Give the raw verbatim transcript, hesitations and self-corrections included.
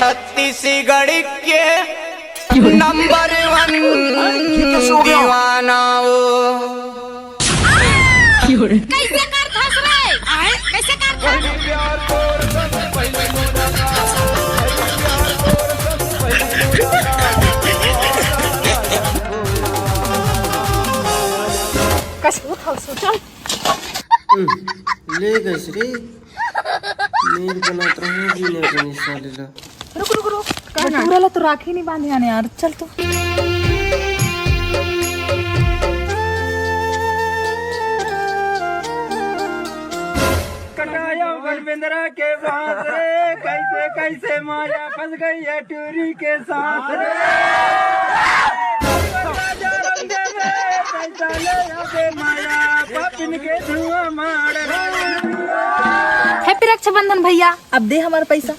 छत्तीसगढ़ के नंबर वन दीवाना वो। कैसे करथस रे? आए? कैसे करथस? कस उठाओ सो चल। ले गइस रे। मेर बनात रहूं जी ने बनी साले ला। रुक रुक रुक। बटूरा ला तो राखी नहीं बांधे आने यार। चल तो। कटाया गलबिंदरा के बांस रे, कैसे कैसे माया फंस गई है टूरी के सांस रे। राजा रामदेव रे, कैसा ले आवे माया, पापिन के धुआं मार रे। हैप्पी रक्षाबंधन भैया, अब दे हमारा पैसा।